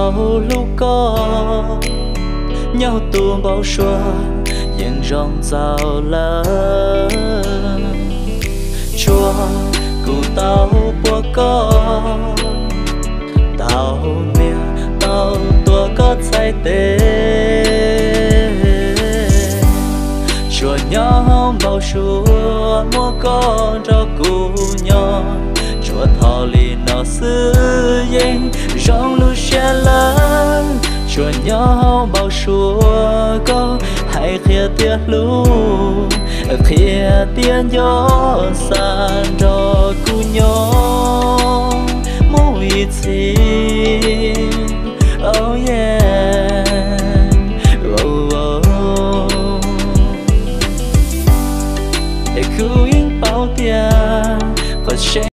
tau hlub koj, nyob tus npau suav yeej zoo txaus lawm. Tsuas kuv tau puag koj, tau ntiag tau tuag koj txhais tes. Tsuas nyob npau suav muaj koj nrog kuv nyob, tsuas thaum li no xwb yeej zoo lub siab lawm. Tsuas nyob npau suav koj hais qhia tias hlub, qhia tias nco xav.